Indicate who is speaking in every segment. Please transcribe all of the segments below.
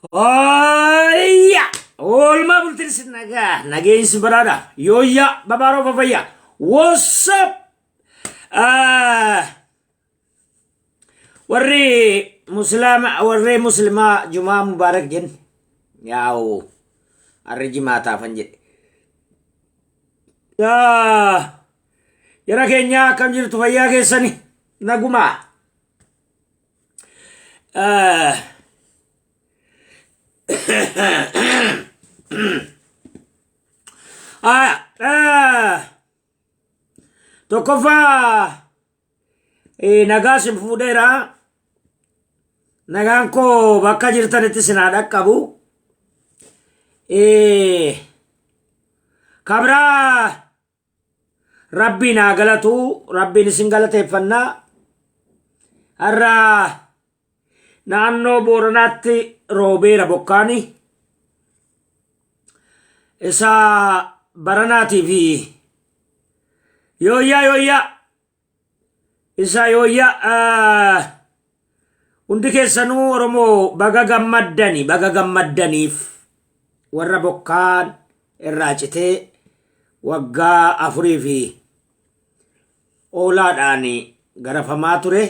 Speaker 1: Ayya! Oolmaa bultiin isin nagaa nageenyi isin badhaadha. Yooyyaa babaaroo fafayyaa. What's up? Ah, Warri musliima warri muslimaa Jumaa Mubaarak jenne. Yaa'u harri jimaataafan jedhe. Ah, Jara keenyaa akkam jirtu fayyaa keessani nagumaa. Ah, ah, ah, Tokkoffaa nagaa isin fuudheera. Nagaan koo bakka jirtanitti isin haa dhaqqabu. Kabraa Rabbiin haa galatu. Rabbiin isin galateeffannaa. Har'a naannoo Booranaatti roobeera bokkaani. Isa baranaatii fi yooyyaa yooyyaa isa yooyyaa hundi keessanuu Oromoo baga gammaddani baga gammaddaniif warra bokkaan irraa citee waggaa afurii fi oolaadhaan garafamaa ture.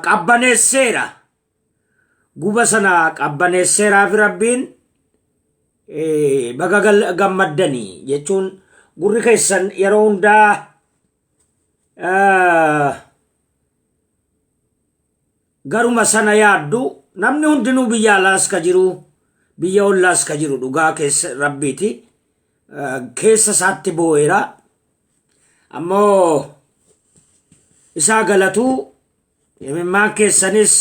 Speaker 1: Qabbaneesseera. Guba sana qabbaneesseeraa fi Rabbiin baga gammaddanii jechuun gurri keessan yeroo hundaa garuma sana yaaddu namni hundinuu biyya alaas ka jiru biyya ollaas ka jiru dhugaa keessa Rabbiiti keessa isaatti boo'eera. Ammoo isaa galatuu imimmaan keessanis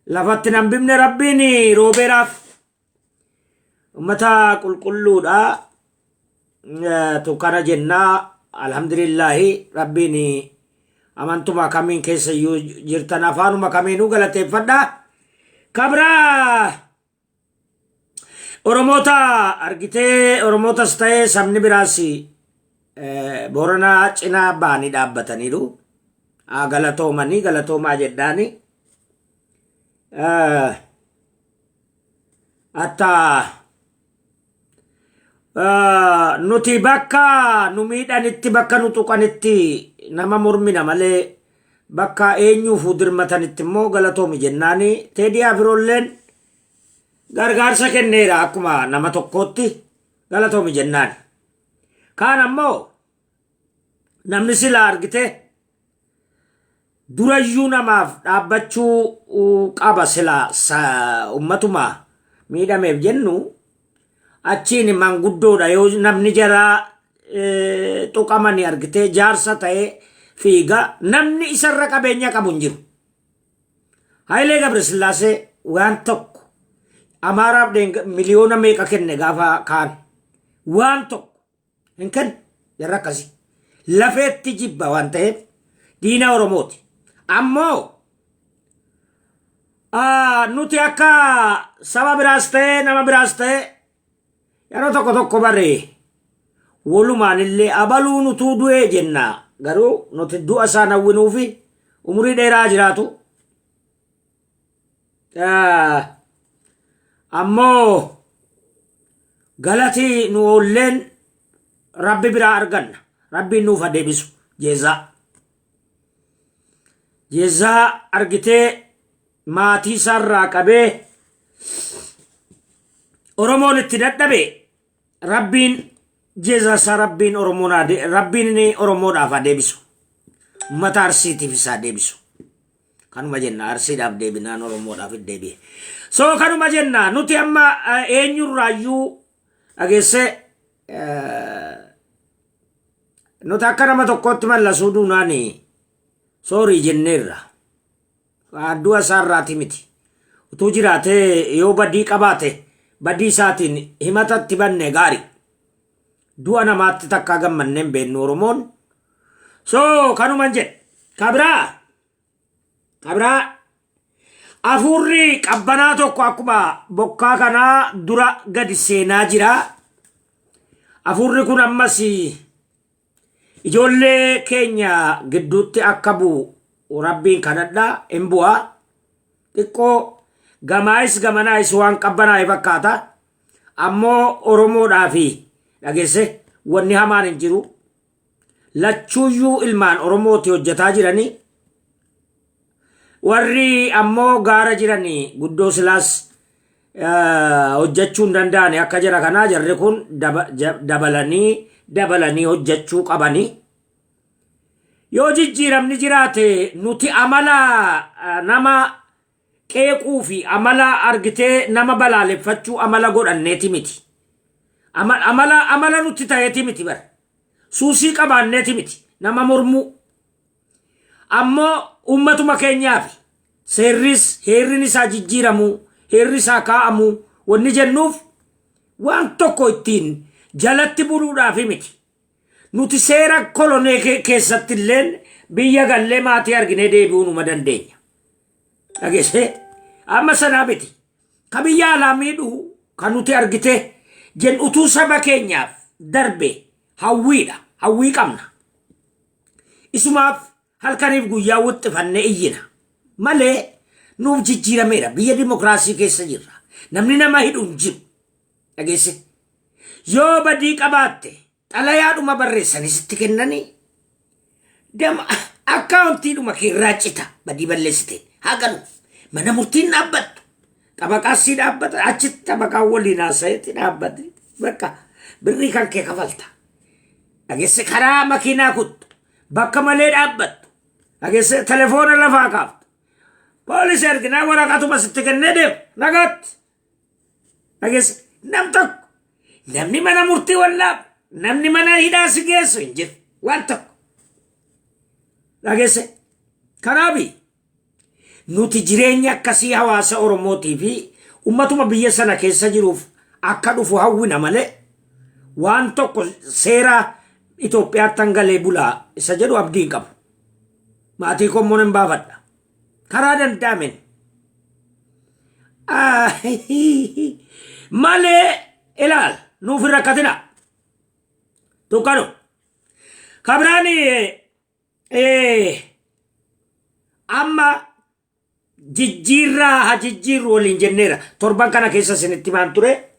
Speaker 1: lafatti hin hambifne Rabbiin roobeeraaf ummata qulqulluudha. Tukkana jennaa alhamdulillaahi Rabbiin amantuma kamiin keessa iyyuu jirtan afaanuma kamiinuu galateeffadha. Kabraa Oromoota argitee Oromootas ta'ee sabni biraas Booranaa cinaa ba'anii dhaabbataniiru. Haa galatoomanii galatoomaa jedhaani. Hatta nuti bakka nu miidhanitti bakka nu tuqanitti nama mormina malee bakka eenyuufuu dirmatanitti immoo galatoomi jennaani. Teedii Afiroolleen gargaarsa kenneera akkuma nama tokkootti galatoomi jennaan. Kaan ammoo namni silaa argite durayyuu namaaf dhaabbachuu qaba silaa ummatuma miidhameef jennu achiin manguddoodha yoo namni jaraa tuqamani argite jaarsa ta'ee fiiga namni isarra qabeenya qabu hin jiru. Hayilee Gabresillaasee waan tokko Amaaraaf miliyoona meeqa kenne gaafa kaan waan tokko hin kennu jarra akkasii. Lafeetti jibba waan ta'eef diina Oromooti. Ammoo nuti akka saba biraas ta'ee nama biraas ta'ee yeroo tokko tokko barree walumaan illee abaluun utuu du'ee jenna garuu nuti du'a isaan hawwinuufi umurii dheeraa jiraatu. Ammoo galati nu oolleen Rabbi biraa arganna. Rabbiin nuuf haa deebisu jeezaa. Jeezaa argitee maatii isaarraa qabee Oromoon itti dadhabe Rabbiin jeezaa isaa Rabbiin Oromoon haa Rabbiin Oromoodhaaf haa deebisu. Uummata Arsiitiif isaa deebisu. Kanuma jenna Arsiidhaaf deebinaan Oromoodhaaf hin deebi'e. So kanuma jenna nuti amma eenyurraayyuu dhageessee nuti akka nama tokkootti mallasuu duunaan soorii jenneerra. Du'a isaarraati miti. Utuu jiraatee yoo badii qabaate badii isaatiin himatatti banne gaari. Du'a namaatti takkaa gammannee hin beeknu Oromoon. So kanuman jedhe. Kabiraa kabiraa hafuurri qabbanaa tokko akkuma bokkaa kanaa dura gadi seenaa jira. Hafuurri kun ammas Ijoollee keenya gidduutti akka bu'u Rabbiin kadhadhaa, hin bu'aa. Xiqqoo gamaayis gamanaayis waan qabbanaa'e fakkaata. Ammoo Oromoodhaa fi dhageesse wanni hamaan hin jiru. Lachuuyyuu ilmaan Oromooti hojjetaa jiranii. Warri ammoo gaara jiranii guddoo silaas hojjechuu hin danda'ani akka jara kanaa, jarri kun dabalanii dabalanii hojjechuu qabanii. Yoo jijjiiramni jiraate, nuti amala nama qeequu fi amala argitee nama balaaleffachuu amala godhanneeti miti. Amala nutti ta'eeti miti bara. Suusii qabaanneeti miti nama mormuu. Ammoo uummatuma keenyaaf seerris heerrin isaa jijjiiramuu, heerri isaa kaa'amuu wanni jennuuf waan tokko ittiin jalatti buluudhaaf miti. Nuti seera kolonee keessatti illeen biyya gallee maatii arginee deebi'uu numa dandeenya. Dhageessee, amma sanaa miti. Ka biyya alaa miidhuu kan nuti argite jen utuu saba keenyaaf darbe hawwiidha. Hawwii qabna. Isumaaf halkaniif guyyaa wuxxifannee iyyina. Malee nuuf jijjiirameera. Biyya dimokiraasii keessa jirra. Namni nama hidhu hin jiru. Dhageesse. Yoo badii qabaatte xalayaadhuma barreessanii sitti kennanii dama akkaawuntiidhuma keerraa cita. Badii balleessite haa galu. Mana murtiin dhaabbattu. Xabaqaas si dhaabbata, achitti xabaqaan waliin haasa'etti dhaabbate, bakka birrii kan kee kafalta. Dhageesse, karaa makiinaa kuttu, bakka malee dhaabbattu, dhageesse, telefoona lafaa kaaftu. Poolisii arginaa waraqatuma sitti kennee deemu, nagaatti. Dhageesse, nam tokko namni mana murtii wallaabu, namni mana hidhaa si geessu hin jiru waan tokko. Dhageesse, kanaafi nuti jireenya akkasii hawaasa Oromootii fi ummatuma biyya sana keessa jiruuf akka dhufu hawwina malee waan tokko seera Itoophiyaatti hangalee bulaa isa jedhu abdii hin qabu. Maatii kommoon hin baafadha. Karaa danda'ameen. Malee ilaal, nuuf hin rakkatina. Tuqqanu. Kabiraan amma jijjiirraa haa jijjiirru waliin jenneera. Torban kana keessa isinitti himaan ture.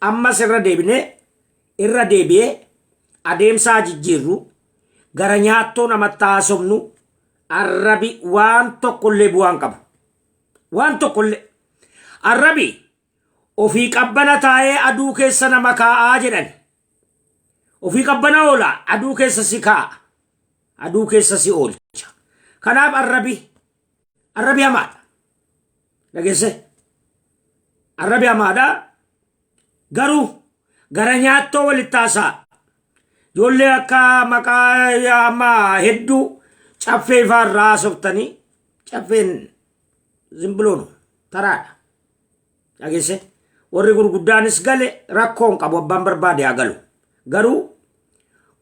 Speaker 1: Ammas irra deebinee irra deebi'ee adeemsa haa jijjiirru. Gara nyaattoo namatti haasofnu, arrabi waan tokkollee bu'aan qabu. Waan tokkollee. Arrabi ofii qabbana taa'ee aduu keessa nama kaa'aa jedhan. Ofii qabbana oola, aduu keessa si kaa'a. Aduu keessa si oolcha. Kanaaf arrabi hamaadha. Dhageesse? Arrabi hamaadha. Garuu gara nyaattoo walitti haasa'a. Ijoollee akka maqaa amma hedduu caffee ifaa irraa haasoftanii, caffeen zimbiloonu taraadha. Dhageesse? Warri gurguddaanis gale rakkoo hin qabu, abbaan barbaade haa galu. Garuu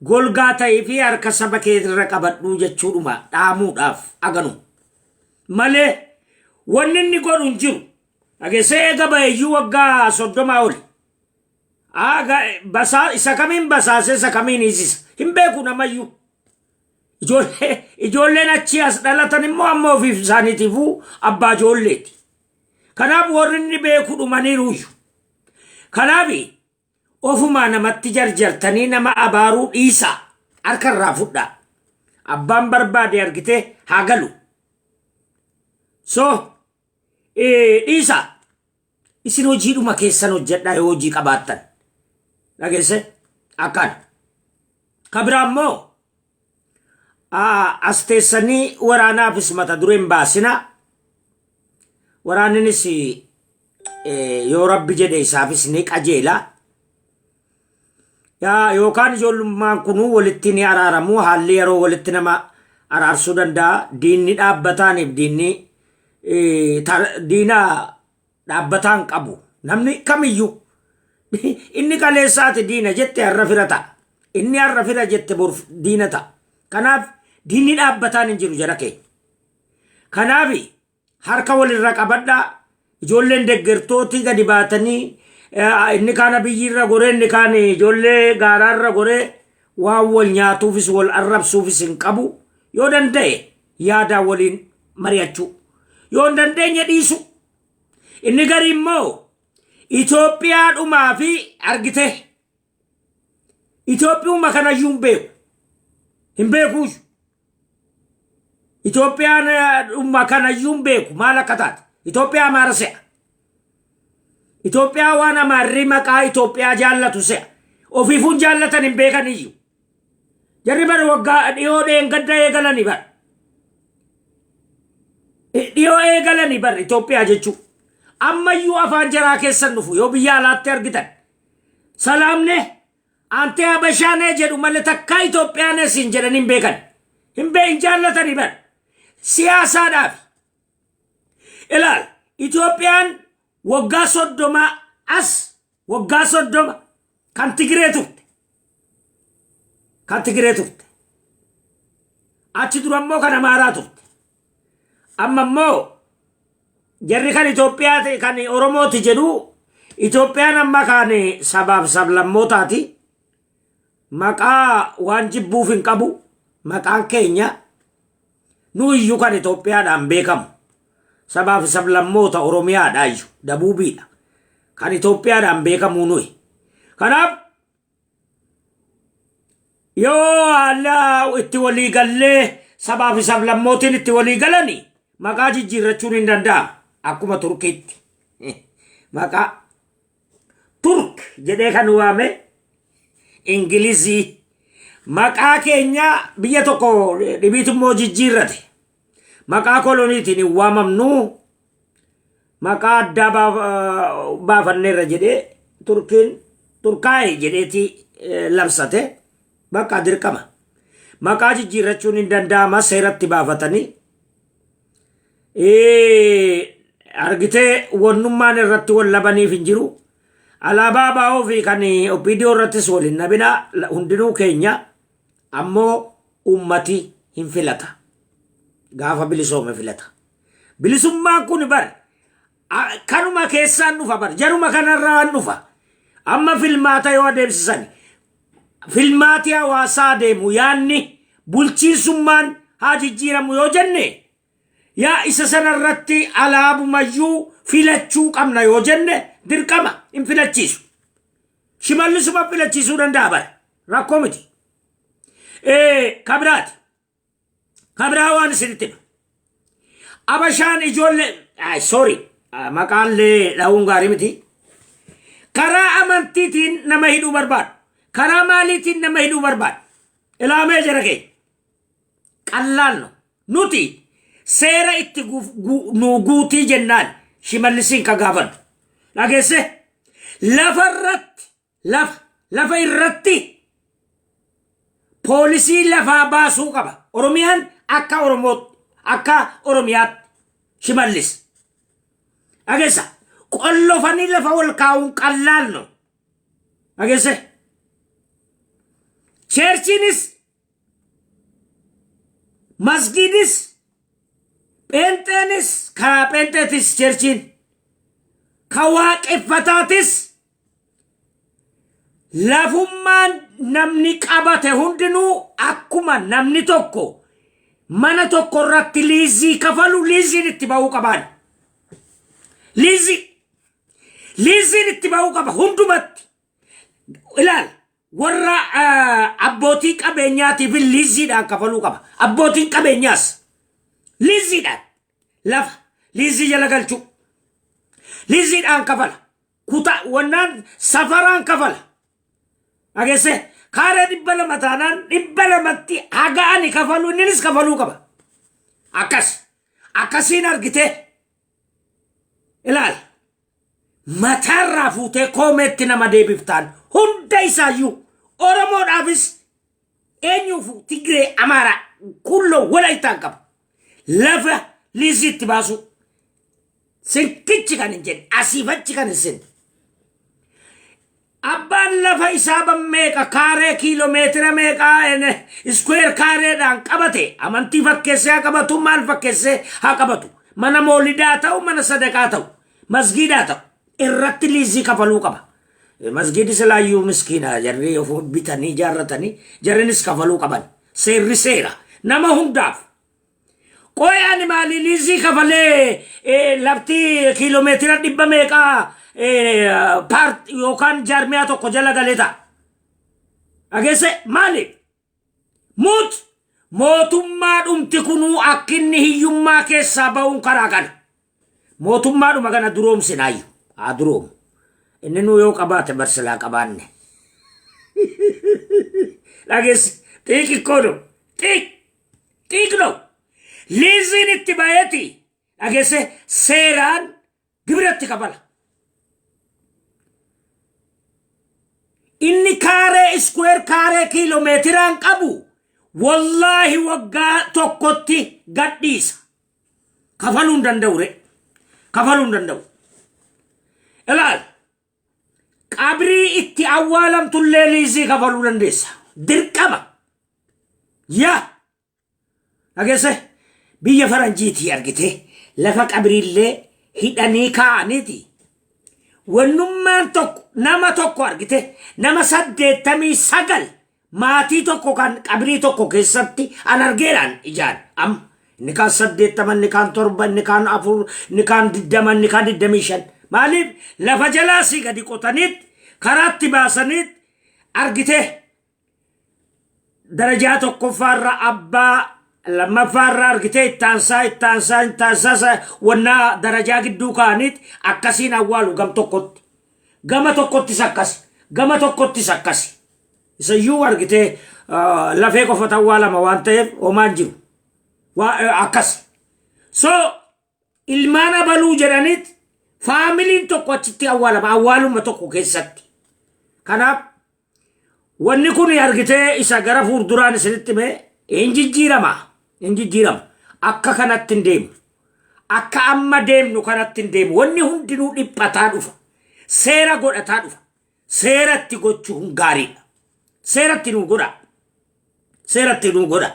Speaker 1: golgaa ta'ee fi harka saba kee irra qabadhuu jechuudhuma dhaamuudhaaf aganu. Malee wanni inni godhu hin jiru. Dhageesse, eega ba'eeyyuu waggaa 30 oli. Basaa isa kamiin basaasee isa kamiin hiisisa hin beeku namayyuu. Ijoolleen achii as dhalatan immoo amma ofiif isaaniitiifuu abbaa ijoolleeti. Kanaaf warri inni beeku dhumaniiruuyyu. Kanaaf ofumaa namatti jarjartanii nama abaaruu dhiisaa, harka irraa fudhaa. Abbaan barbaade argitee haa galu. So dhiisaa. Isin hojiidhuma keessan hojjedhaa yoo hojii qabaattan. Dhageesse, akkana. Ka biraa immoo as teessanii waraanaafis mata dureen baasina. Waraanninis yoo Rabbi jedhe isaafis ni qajeela. Yaa yookaan ijoollummaan kunuu walitti ni araaramu, haalli yeroo walitti nama araarsuu danda'a. Diinni dhaabbataaniif diinni diina dhaabbataan qabu namni kamiyyuu, inni kaleessaati diina jette har'a fira ta'a. Inni har'a fira jette bor diina ta'a. Kanaaf diinni dhaabbataan hin jiru, jara keenya. Kanaaf harka walirra qabadhaa. Ijoolleen deggertooti gadi baatanii inni kaan Abiyyi irra goree, inni kaan ijoollee gaaraarra goree Waan wal nyaatuufis wal arrabsuufis hin qabu. Yoo danda'e yaadaa waliin mari'achuu. Yoo hin dandeenye dhiisu. Inni gari immoo Itoophiyaa dhumaa fi argite. Itoophiyuma kanayyuu hin beeku. Hin beekuuyyu. Itoophiyaan dhuma kanayyuu hin beeku maal akka taate. Itoophiyaa Amaara se'a. Itoophiyaa waan Amaarri maqaa Itoophiyaa jaallatu se'a. Ofiifuun jaallatan hin beekan iyyuu. Jarri bara waggaa dhiyoo dheengadda eegalanii bara. Dhiyoo eegalanii bara Itoophiyaa jechuu. Ammayyuu afaan jaraa keessan dhufu yoo biyya alaatti argitan. Salaamne antee Habashaanee jedhu malee takkaa Itoophiyaanee siin jedhanii hin beekan. Hin jaallatanii bara. Siyaasaadhaaf. Ilaal, Itoophiyaan waggaa 30 as, waggaa 30 kan Tigiree turte. Kan Tigiree turte. Achi dura immoo kan Amaaraa turte. Amma immoo jarri kan Itoophiyaa kan Oromooti jedhu. Itoophiyaan amma kan sabaaf sablammootaati. Maqaa waan jibbuuf hin qabu. Maqaan keenya nu iyyuu kan Itoophiyaadhaan beekamu. Sabaaf sablammoota Oromiyaadha iyyuu dabuubiidha. Kan Itoophiyaadhaan beekamu nuyi. Kanaaf yoo haala itti walii gallee sabaaf sablammootiin itti walii galani maqaa jijjiirrachuun hin danda'amu. Akkuma Turkiitti. Maqaa Turk jedhee kan waame Ingilizii. Maqaa keenya biyya tokko dhibiitu immoo jijjiirrate. Maqaa koloniitiin hin waamamnu, maqaa addaa baafanneerra jedhee Turkiin Turkaa'e jedheeti labsate. Bakka dirqama. Maqaa jijjiirrachuun hin danda'ama seeratti baafatanii. Argitee, wannummaan irratti wal labaniif hin jiru. Alaabaa ABO fi kan OPDO irrattis wal hin dhabina, hundinuu keenya, ammoo ummati hin filata. Gaafa bilisoome filata. Bilisummaan kun bar kanuma keessaan dhufa bar, jaruma kanarraan dhufa. Amma filmaata yoo adeemsisan, filmaati hawaasaa adeemu, yaanni bulchiinsummaan haa jijjiiramu yoo jenne, yaa isa sanarratti alaabumayyuu filachuu qabna yoo jenne, dirqama hin filachiisu. Shimallisuma filachiisuu danda'a bara, rakkoo miti. Kabiraati. Kabiraa waan isinitti hima. Abashaan ijoollee, sorry, maqaallee dha'uun gaarii miti. Karaa amantiitiin nama hidhuu barbaadu. Karaa maaliitiin nama hidhuu barbaadu? Ilaamee jara keenya. Qallaalno. Nuti seera itti nu guutii jennaan Shimallisiin ka gaafannu. Dhageesse, lafarratti, lafa irratti poolisii lafaa baasuu qaba. Oromiyaan akka Oromoo, akka Oromiyaatti Shimallis. Dhageessa, qollofanii lafa ol kaa'uun qallaalno. Dhageesse, churchiinis, masgiidis, pheenxeenis, karaa pheenxeetis, churchiin ka waaqeffataatis, lafummaan namni qabate hundinuu akkuma namni tokko mana tokko irratti liizii kafalu liiziin itti ba'uu qabaan. Liiziin itti ba'uu qaba hundumatti. Ilaal, warra abbootii qabeenyaatiif liiziidhaan kafaluu qaba. Abbootiin qabeenyaas liiziidhaan lafa liizii jala galchuu. Liiziidhaan kafala. Kutaa wannaan safaraan kafala. Dhageesse, kaaree 200 taanaan 200tti haga ani kafalu innis kafaluu qaba. Akkas akkasiin argite, ilaal, mataarraa fuutee koomeetti nama deebiftaan hunda isaayyuu, Oromoodhaafis, eenyuufu, Tigree, Amaaraa, kulloo Walaytaan qaba. Lafa liiziitti baasuu. Sinkichi kan hin jedhe, asiif achi kan hin senne. Abbaan lafa isaa meeqa kaaree, kiiloomeetira meeqa, square kaareedhaan qabate, amantii fakkeessee haa qabatu, maal fakkeessee haa qabatu, mana moolidaa ta'u, mana sadaqaa ta'u, masgiidaa ta'u, irratti liizii kafaluu qaba. Masgiidi silaayyuu miskiina, jarri of bitanii ijaarratanii jarrinis kafaluu qaban. Seerri seera nama hundaaf. Qoy, ani maali liizii kafalee lafti kiiloomeetira 100 meeqaa paart yookaan jaarmiyaa tokko jala galee ta'a? Dhageesse, maali? Muut mootummaa dhumti kunuu akka inni hiyyummaa keessaa ba'uun karaa kana. Mootummaadhuma kana duroomsinaayyu. Haa duroomu. Inni nuu yoo qabaate barsilaa qabaanne. Dhageesse, xiiqikkoo xiiq xiiqnoo. Liiziin itti baheeti, dhageesse, seeraan gibiratti kafala. Inni kaaree square kaaree kiiloomeetiraan qabu wallaahi waggaa tokkotti gadhiisa. Kafaluu hin danda'u re. Kafaluu hin danda'u. Ilaal, qabrii itti awwaalamtullee liizii kafaluu dandeessa. Dirqama. Yaa, dhageesse, biyya faranjiitii argite lafa qabriillee hidhanii kaa'aniiti. Wannummaan tokko nama tokko argite nama 89 maatii tokko kan qabrii tokko keessatti an argeeraan ijaan. Amma inni kaan 80, inni kaan 7, inni kaan 4, inni kaan 20, inni kaan 25. Maaliif? Lafa jalaasii gadi qotaniit karaatti baasaniit argite darajaa tokkoffaarra abbaa, lammaffaarra argite ittaansaa, ittaansaa, ittaansaa, wannaa darajaa gidduu kaa'aniit akkasiin awwaalu. Gam tokkotti, gama tokkottis akkas, gama tokkottis akkasi. Isayyuu argitee lafee qofa awwaalama waan ta'eef homaan jiru akkas. So ilmaan abaluu jedhaniit faamiliin tokko achitti awwaalama, awwaaluma tokko keessatti. Kanaaf wanni kun argitee isa gara fuulduraan isinitti hime hin jijjiirama, hin jijjiirama. Akka kanatti hin deemu, akka amma deemnu kanatti hin deemu. Wanni hundinuu dhiphataa dhufa, seera godhataa dhufa. Seeratti gochuun gaariidha. Seeratti nuu godha, seeratti nuu godha.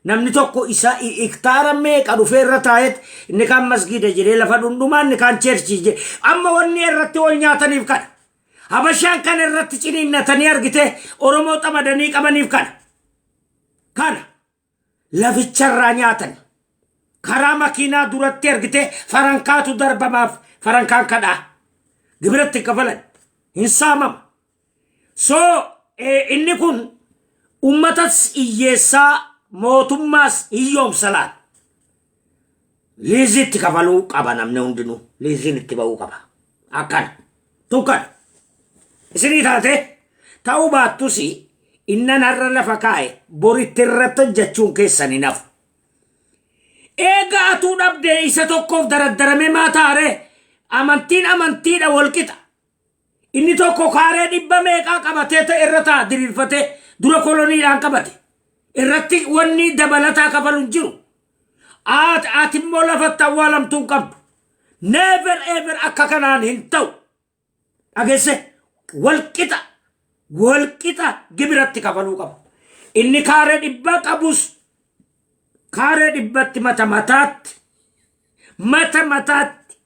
Speaker 1: Namni tokko isa hektaara meeqa dhufee irra taa'eet, inni kaan masgiida jedhee lafa dhundhumaa, inni kaan churchii jedhee. Amma wanni irratti wal nyaataniif kana. Habashaan kana irratti ciniinnatanii argite Oromoo xamadanii qabaniif kana. Kana laficharraa nyaatan. Karaa makiinaa duratti argite farankaatu darbamaaf, farankaan kadhaa gibiratti kafalan hin saamama. So inni kun ummatas hiyyeessaa, mootummaas hiyyoomsa laal. Liiziitti kafaluu qaba namni hundinuu, liiziin itti ba'uu qaba. Akkana tukkana isinii taate ta'uu baattus innan har'a lafa kaa'e boritti irratti hojjechuun keessan hin hafu. Eega atuu dhabdee isa tokkoof daraddaramee maa taare? Amantiin amantiidha, walqixa. Inni tokko kaaree dhibba meeqaa qabatee ta'e irra ta'a, diriirfatee dura koloniidhaan qabate. Irratti wanni dabalataa kafalu hin jiru. Ati immoo lafatti awwaalamtuu hin qabdu. Never ever, akka kanaan hin ta'u. Dhageesse, walqixa walqixa gibiratti kafaluu qabu. Inni kaaree 100 qabus kaaree 100tti mata mataatti, mata mataatti.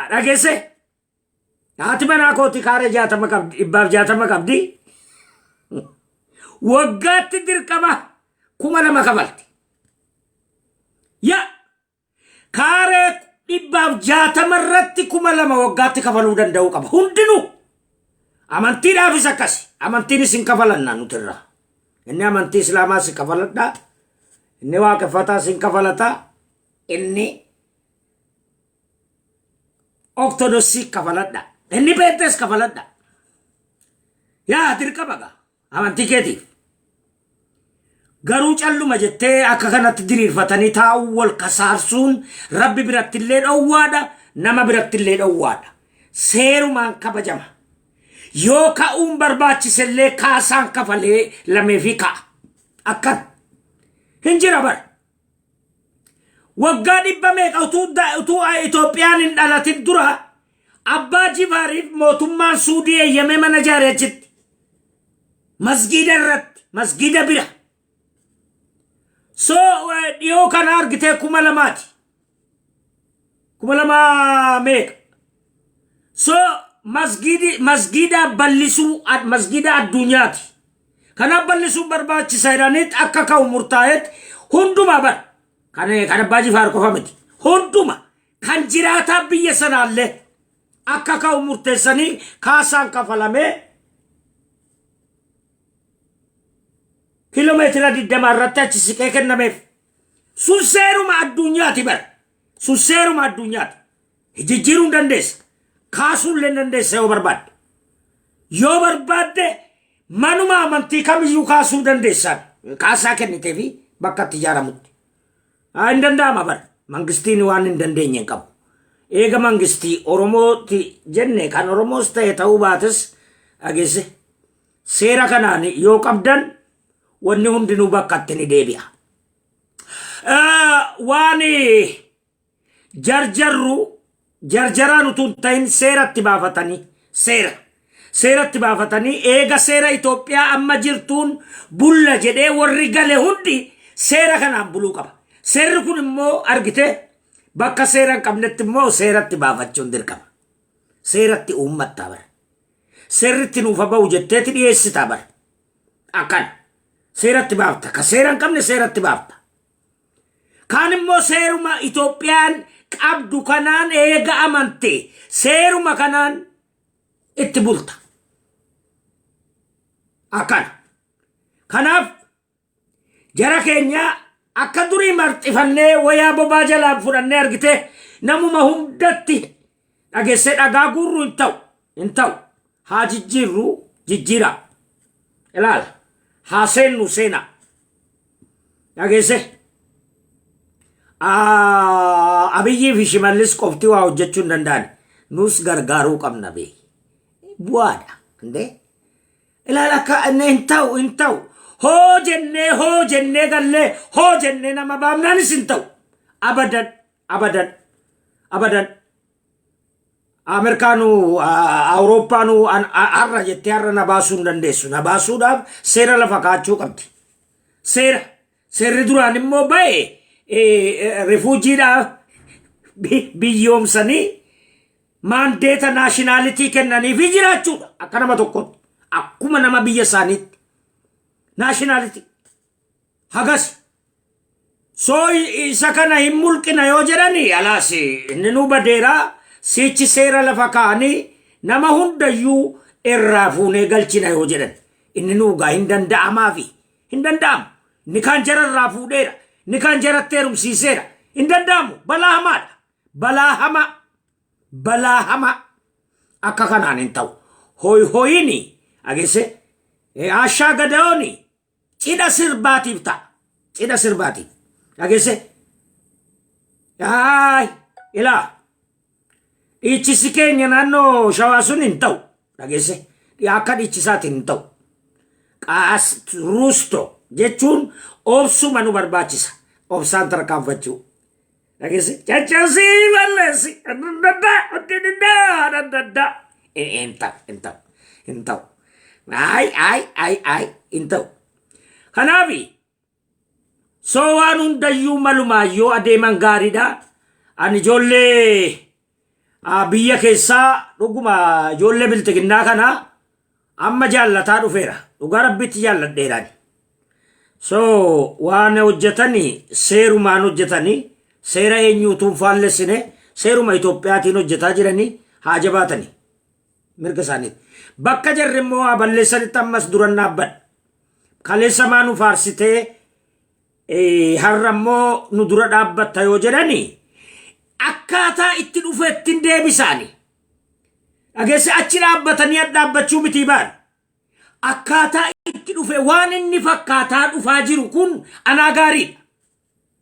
Speaker 1: Dhageesse, haati manaa kooti kaaree 60 qabdi, 160 qabdi. Waggaatti dirqama 2000 kafalti. Yaa, kaaree 160 irratti 2000 waggaatti kafaluu danda'uu qaba. Hundinuu. Amantiidhaafis akkasi. Amantiinis hin kafalannaa nuti irraa. Inni amantii Islaamaas hin kafaladhaa. Inni waaqeffataas hin kafalataa. Inni Ortodoksii kafaladha. Inni Peentees kafaladha. Yaa, dirqama gaa amantii keetiif. Garuu calluma jettee akka kanatti diriirfatanii taa'uu, wal kasaarsuun rabbi biratti illee dhowwaadha, nama biratti illee dhowwaadha. Seerumaan kabajama. Yoo ka'uun barbaachisellee kaasaan kafalee lamee fi ka'a. Akkan. Hin jira bara. Waggaa dhibba meeqa utuu Itoophiyaan hin dhalatin dura abbaa Jifaariif mootummaan Suudii eeyyamee mana ijaare achitti. Masgiida irratti, masgiida bira. So dhiyoo kana argitee 2000ti. 2000 meeqa. So Masgiidi masgiida bal'isuu masgiida addunyaati. Kanaaf bal'isuun barbaachisa jedhaniit akka ka'u murtaa'eet hunduma bar kan Abbaa Jifaar qofa miti. Hunduma kan jiraataa biyya sanaallee akka ka'u murteessanii kaasaan kafalamee kiiloomeetira 20 irratti achi siqee kennameef. Sun seeruma addunyaati bara. Sun seeruma addunyaati. Jijjiiruu hin dandeessa. Kaasuu illee hin dandeessa yoo barbaadde. Yoo barbaadde manuma amantii kamiyyuu kaasuu dandeessa. Kaasaa kennitee fi bakka itti ijaaramutti. Haa hin danda'ama bara. Mangistiin waan hin dandeenye hin qabu. Eega mangistii Oromooti jenne kan Oromoos ta'e ta'uu baates dhageesse. Seera kanaan yoo qabdan wanni hundinuu bakkatti ni deebi'a. Waan jarjarru jarjaraan utuu hin ta'in seeratti baafatanii seera seeratti baafatanii eega seera Itoophiyaa amma jirtuun bulla jedhee warri gale hundi seera kanaan buluu qaba. Seerri kun immoo argite bakka seera hin qabnetti immoo seeratti baafachuun dirqama. Seeratti uummattaa bara. Seerritti nuuf haa ba'u jetteeti dhiyeessitaa bara. Akkana. Seeratti baafta. Ka seera hin qabne seeratti baafta. Kaan immoo seeruma Itoophiyaan qabdu kanaan eega amante seeruma kanaan itti bulta. Akkana. Kanaaf jara keenya akka durii marxifannee wayaa bobaa jalaan fudhannee argite namuma hundatti dhageessee dhagaa guurru hin ta'u. Hin ta'u. Haa jijjiirru jijjiiraa. Ilaala. Haa seennu seenaa. Dhageesse. Abiyyii fi Shimallis qofti waa hojjechuu hin danda'an. Nus gargaaruu qabna bee. Bu'aadha. Indee. Ilaala akka inni hin ta'u hin ta'u. Hoo jennee hoo jennee gallee hoo jennee nama baamnaanis hin ta'u. Abadan abadan abadan. Ameerikaanu Awurooppaanu har'a jettee har'a na baasuu hin dandeessu. Na baasuudhaaf seera lafa kaa'achuu qabdi. Seera. Seerri duraan immoo ba'e refugeedhaaf biyyoomsanii mandate nationality kennaniifi jiraachuudha. Akka nama tokkotti. Akkuma nama biyya isaaniitti. Nationality. Hagas. Soo isa kana hin mulqina yoo jedhani alaas inni nu badeera sichi seera lafa kaa'anii nama hundayyuu irraa fuunee galchina yoo jedhan inni nuugaa hin danda'amaafi hin danda'amu. Inni kaan jara irraa fuudheera. Inni kaan jaratti heerumsiiseera. Hin danda'amu. Balaa hamaadha. Balaa hamaa. Balaa hamaa. Akka kanaan hin ta'u. Hoy hoyini ageesse ashaa gadayooni cidha sirbaatiif ta'a. Cidha sirbaatiif. Dhageesse? Aay, ilaa. Dhiichisi keenya naannoo shawaa sun hin ta'u. Dhageesse? Akka dhiichisaatiin hin ta'u. Qaas ruusto jechuun obsuma nu barbaachisa. Obsaan tarkaanfachuu. Dhageesse? Caccabsii balleessi. Daddaa, daddaa, daddaa. Hin ta'u, hin ta'u, hin ta'u. Ay, ay, ay, ay, hin ta'u. Kanaafi soo waan hundayyuu malumaan yoo adeeman gaariidha. Ani ijoollee biyya keessaa dhuguma ijoollee bilxiginnaa kana amma jaallataa dhufeera. Dhugaa rabbitti jaalladheeraan. So waan hojjetanii seerumaan hojjetanii seera eenyuutuun faallessine seeruma Itoophiyaatiin hojjetaa jiranii haa jabaatanii mirga isaaniiti. Bakka jarri immoo haa balleessanitti ammas duran dhaabbadha. Kaleessa maa nu faarsitee har'a immoo nu dura dhaabbatta yoo jedhani akkaataa itti dhufeettiin deebisaani. Dhageesse achi dhaabbatanii dhaabbachuu mitii baan. Akkaataa itti dhufe waan inni fakkaataa dhufaa jiru kun anaa gaariidha.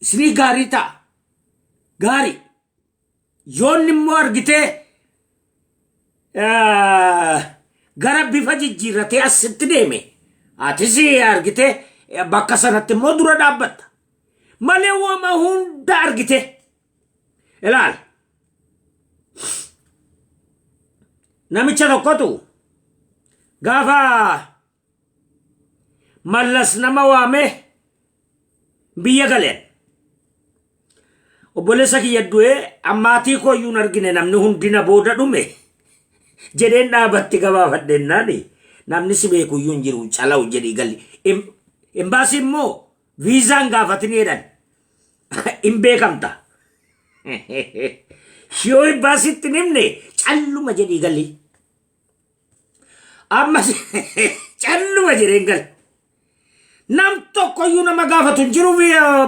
Speaker 1: Isinii gaarii ta'a. Gaarii. Yoonni immoo argitee gara bifa jijjiirratee asitti deeme atis argitee bakka sanatti immoo dura dhaabbatta. Malee wama hunda argite. Ilaali. Namicha tokkotu gaafa Mallas nama waamee biyya galeen. Obboleessa kiyya du'ee ammaatii koo iyyuu hin argine namni hundi na booda dhume. Jedheen dhaabatti gabaafadhennaani namni si beeku iyyuu hin jiru, calawu jedhii galli. Embaasii immoo viizaan gaafatini jedhan. Hin beekamta. Yoo embaasiitti hin himne, calluma jedhii galli. Ammas calluma jedheen gal. Nam tokkoyyuu nama gaafatu hin jiru,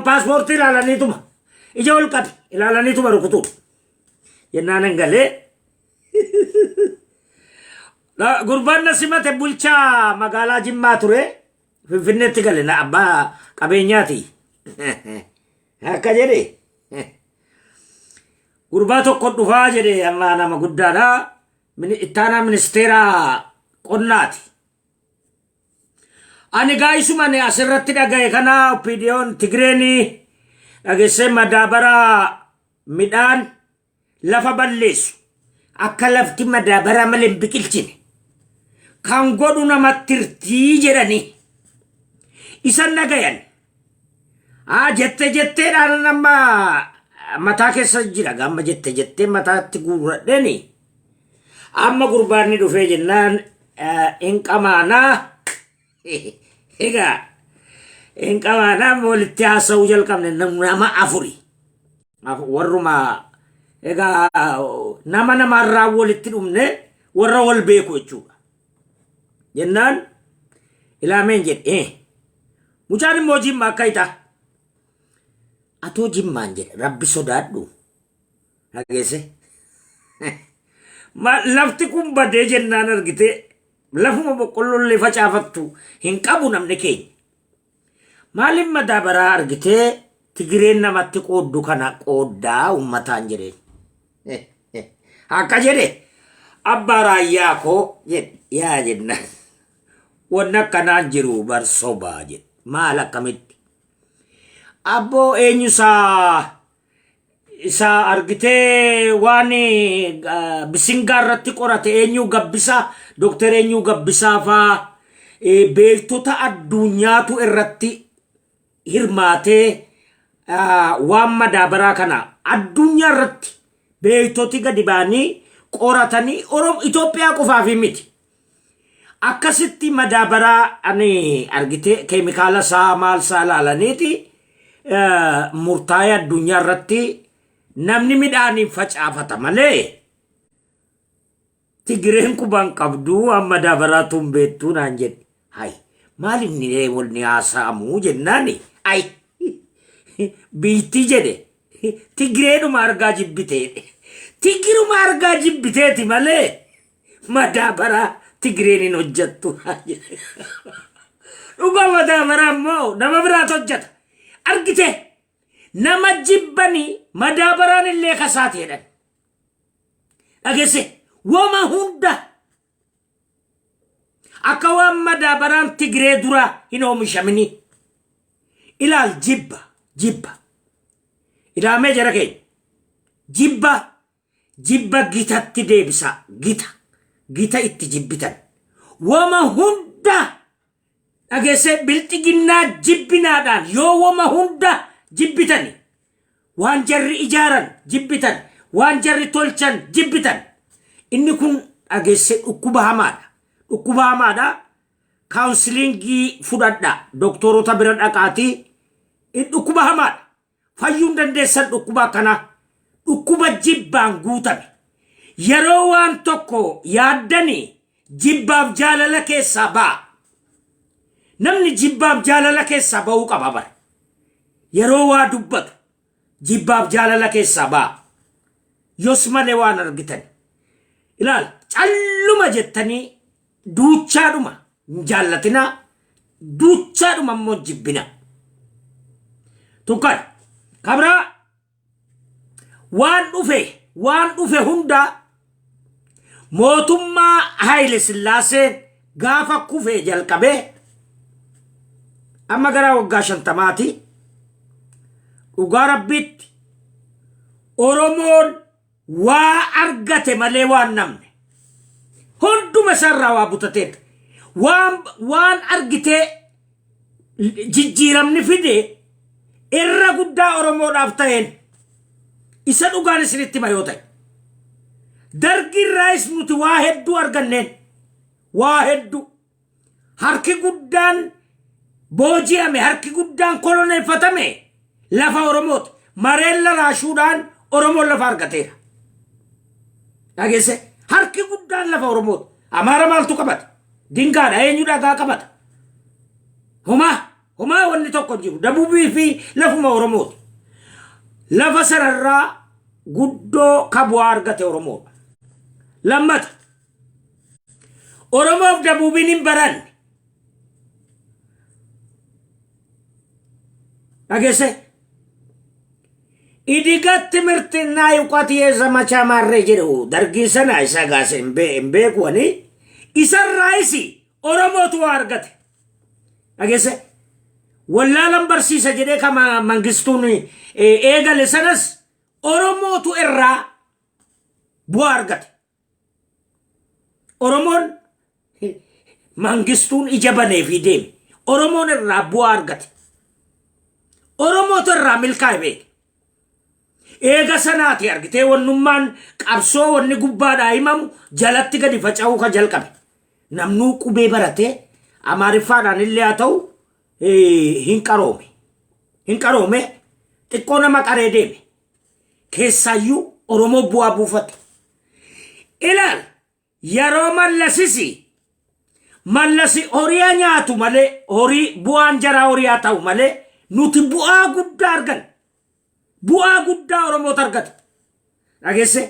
Speaker 1: paaspoortii ilaalaniituma. Ija ol qabi ilaalaniituma rukutuudha. Jennaan hin galee. Gurbaan na simate bulchaa magaalaa Jimmaa ture. Finfinneetti gale, na abbaa qabeenyaati. Akka jedhe, gurbaa tokko dhufaa jedhe, amma nama guddaadha. Ittaanaa ministeera qonnaati. Ani gaayisuma ani asirratti dhagaye kana, OPDOn Tigireen dhageessee madaabara midhaan lafa balleessu, akka lafti madaabara malee hin biqilchine kan godhu namatti hirtii jedhanii isan dhagayan. Haa, jette jetteedhaan amma mataa keessa jira, gamma jette jettee mataatti guurradheeni. Amma gurbaanni dhufee jennaan hin qamaanaa. Egaa hin qamaanaa, amma walitti haasa'uu jalqabne, nama afuri. Warruma egaa nama namarraa walitti dhumne, warra wal beeku jechuudha. Jennaan ilaameen jedhe, mucaan immoo Jimma akka ita. Atoo Jimmaan jedhe, Rabbi sodaadhu. Dhageesse. Lafti kun badee jennaan argite, lafuma boqqolloollee facaafattu hin qabu namni keenya. Maaliif madaabaraa argitee Tigireen namatti qooddu kana qooddaa uummataan jedheen. Akka jedhe, abbaa raayyaa koo jedhe, yaa jenna. Wanni akkanaan jiru bar sobaa jedhe. Maal, akkamitti? Abboo, eenyusaa isa argitee waan bisingaa irratti qorate, eenyu Gabbisaa, Dooktar eenyu Gabbisaa faa, beektota addunyaatu irratti hirmaatee, waan madaabaraa kana addunyaa irratti beektoti gadi ba'anii qoratanii, Itoophiyaa qofaaf miti. Akkasitti madaabaraa ani argitee keemikaala isaa maal isaa ilaalaniiti murtaa'ee addunyaa irratti namni midhaaniin facaafata malee Tigireen quban qabdu waan madaabaraatu hin beektuu naan jedhe. Hay, maal inni wal ni haasa'amuu jennaani, ay, biitti jedhe, Tigireedhuma argaa jibbitee, Tigiruma argaa jibbiteeti malee madaabaraa Tigireen hin hojjettu. Dhugaa madaabaraa immoo nama biraatu hojjeta. Argite, nama jibbanii madaabaraan illee kasaati jedhan. Dhageesse, wama hunda akka waan madaabaraan Tigiree dura hin oomishamini. Ilaal, jibba jibba ilaamee jara keenya, jibba jibba gitatti deebisaa, gita gita itti jibbitan wama hunda. Dhageesse, bilxiginnaa jibbinaadhaan yoo wama hunda jibbitani, waan jarri ijaaran jibbitan, waan jarri tolchan jibbitan, inni kun dhageesse dhukkuba hamaadha, dhukkuba hamaadha. Counseling fudhadha, doktorota bira dhaqaatii. Dhukkuba hamaadha, fayyuu hin dandeessan. Dhukkuba akkanaa, dhukkuba jibbaan guutame, yeroo waan tokko yaaddanii jibbaaf jaalala keessaa ba'a. Namni jibbaaf jaalala keessaa ba'uu qaba bara. Yeroo waa dubbatu jibbaaf jaalala keessaa ba'a. Yos malee waan argitan. Ilaal, calluma jettanii duuchaadhuma hin jaallatinaa, duuchaadhuma immoo jibbina. Tukkan kabraa waan dhufe hundaa mootummaa Haayile Sillaaseen gaafa kufee jalqabee amma gara waggaa 50ti, dhugaa Rabbiitti Oromoon waa argate malee waan namne hunduma isaarraa waa butateedha. Waan argitee jijjiiramni fide irra guddaa Oromoodhaaf ta'een isa dhugaan isinitti hima yoo ta'e. Dargiirraayis nuti waa hedduu arganneen. Waa hedduu. Harki guddaan booji'ame, harki guddaan koloneeffatame lafa Oromooti. Mareen laraashuudhaan Oromoon lafa argateera. Dhageesse, harki guddaan lafa Oromooti. Amaara maaltu qabata? Dingaadha, eenyu dhagaa qabata? Homaa homaa wanni tokko hin jiru. Dabuubii fi lafuma Oromooti. Lafa sanarraa guddoo ka bu'aa argate Oromoodha. Lammata, Oromoof dabuubiin hin baranne. Dhageesse, እድገት ትምህርትና እውቀት የዘመቻ ማሬ jedhu dargiin sana isa gaase hin beeku ani. Isarraayis Oromootu waa argate. Dhageesse, wallaalan barsiisa jedhee kama Mangistuun eegale sanas Oromootu irraa bu'aa argate. Oromoon Mangistuun ija baneefii deeme. Oromoon irraa bu'aa argate. Oromootu irraa milkaa'e beeke. Eega sanaati argitee wannummaan qabsoo wanni gubbaadhaa himamu jalatti gadi faca'uu ka jalqabe. Namnuu qubee baratee Amaariffaadhaan illee haa ta'u hin qaroome. Hin qaroome, xiqqoo nama qaree deeme. Keessaayyuu Oromoo bu'aa buufate. Ilaal, yeroo Mallasisi, Mallasi horiyaa nyaatu malee, horii bu'aan jaraa horiyaa ta'u malee, nuti bu'aa guddaa argan. Bu'aa guddaa Oromootu argate. Dhageesse,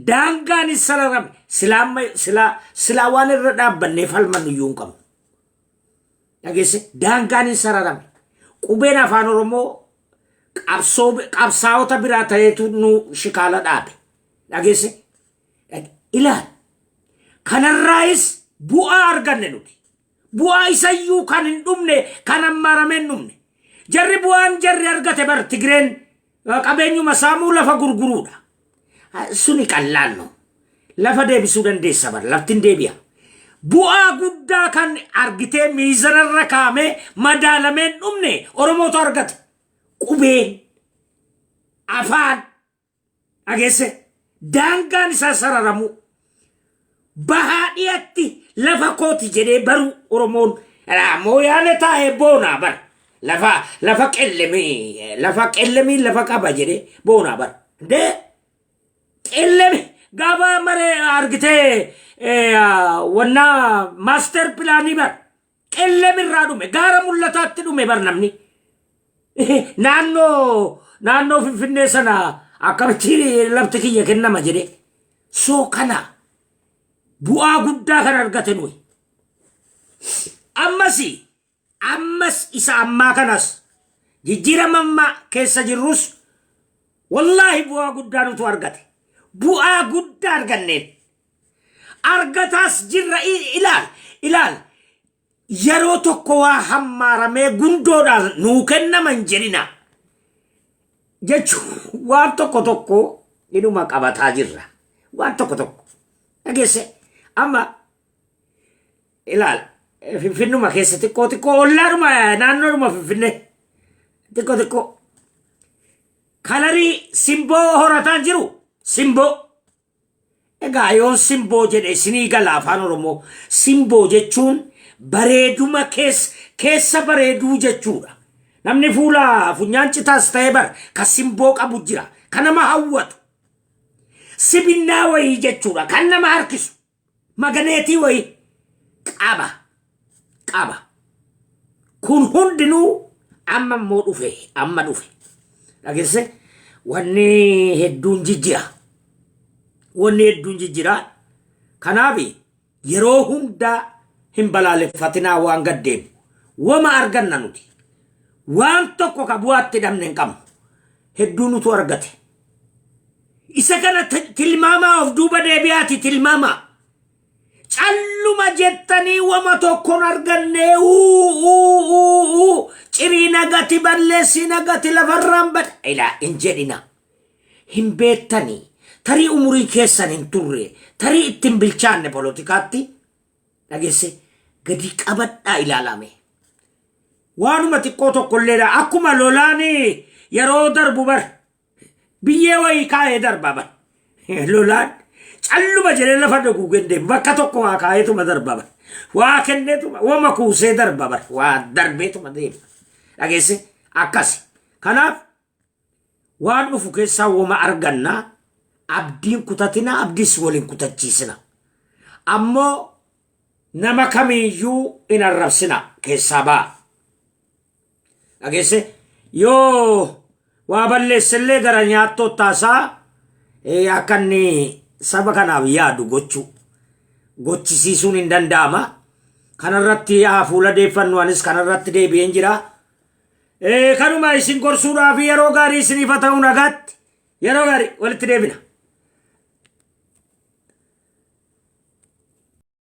Speaker 1: daangaan hin sararame. Silaa silaa silaa waan irra dhaabbannee falmannu iyyuu hin qabnu. Dhageesse, daangaan hin sararame. Qubeen Afaan Oromoo qabsoo qabsaa'ota biraa ta'eetu nu shikaala dhaabe. Dhageesse, ilaal, kanarraayis bu'aa arganne nuti. Bu'aa isayyuu kan hin dhumne, kan hammaaramee hin dhumne. Jarri bu'aan jarri argate bar Tigreen qabeenyuma saamuu, lafa gurguruudha. Suni qallaan no. Lafa deebisuu dandeessa bar, lafti hin deebi'a. Bu'aa guddaa kan argitee miizanarra kaa'amee madaalamee hin dhumne Oromootu argate. Qubeen afaan, dhageesse, daangaan isaa sararamuu, bahaa dhiyatti lafa kooti jedhee baruu Oromoon Mooyaale taa'ee boonaa bar, lafa qellemii, lafa qellemii lafa qaba jedhee boonaa bar. Dee qellemi gaafa maree argitee wannaa master planii bar qellemirraa dhume, gaara Mul'ataatti dhume bar. Namni naannoo Finfinnee sana akkamitti lafti kiyya kennama jedhe. Soo kana bu'aa guddaa kan argate nuyi. Ammas ammas isa ammaa kanas, jijjiirama ammaa keessa jirrus, wallaahi bu'aa guddaa nutu argate. Bu'aa guddaa arganneen argataas jirra. Ilaal, ilaal, yeroo tokko waa hammaaramee gundoodhaan nuu kennaman jedhina jechuun waan tokko tokko inuma qabataa jirra. Waan tokko tokko, dhageesse, amma ilaal, Finfinnuma keessa xiqqoo xiqqoo, ollaadhuma, naannoodhuma Finfinnee xiqqoo xiqqoo colorii simboo horataan jiru. Simboo egaa yoon simboo jedhe isinii gala. Afaan Oromoo simboo jechuun bareeduma keessa bareeduu jechuudha. Namni fuula funyaan citaas ta'ee bar ka simboo qabu jira, ka nama hawwatu, sibinnaa wayii jechuudha, kan nama harkisu, maganeetii wayii qaba qaba. Kun hundinuu amma immoo dhufe, amma dhufe. Dhageesse, wanni hedduun jijjira, wanni hedduun jijjira. Kanaaf yeroo hundaa hin balaaleffatinaa waan gaddeemu. Wama arganna nuti waan tokko ka bu'aatti dhabne hin qabnu. Hedduu nutu argate. Isa kana tilmaamaa, of duuba deebi'aati tilmaamaa. Calluma jettanii wama tokkon arganne, uu uu uu uu, cirii nagati, balleessii nagati, lafarraan bada ilaa hin jedhina. Hin beektanii, tarii umurii keessan hin turre, tarii ittiin bilchaanne poolotikaatti. Dhageesse, gadi qabadhaa ilaalame. Waanuma xiqqoo tokkolleedha. Akkuma lolaan yeroo darbu bar biyyee wayii kaa'ee darba bar lolaan. Calluma jedhee lafa duguugee deemu bakka tokko waa kaa'eetuma darba bara. Waa kenneetuma wama kuusee darba bara. Waa darbeetuma deema. Dhageesse akkasi. Kanaaf waan dhufu keessaa wama argannaa abdiin kutatina abdiis waliin kutachiisina. Ammoo nama kamiiyyuu hin arrabsina keessaa ba'a. Dhageesse yoo waa balleessellee gara nyaattoo taasaa akka inni saba kanaaf yaadu gochuu gochisiisuun hin danda'ama. Kanarratti haa fuula deeffannu anis kanarratti deebi'een jira. Kanuma isin gorsuudhaaf yeroo gaarii isiniif haa ta'u nagaatti yeroo gaarii walitti deebina.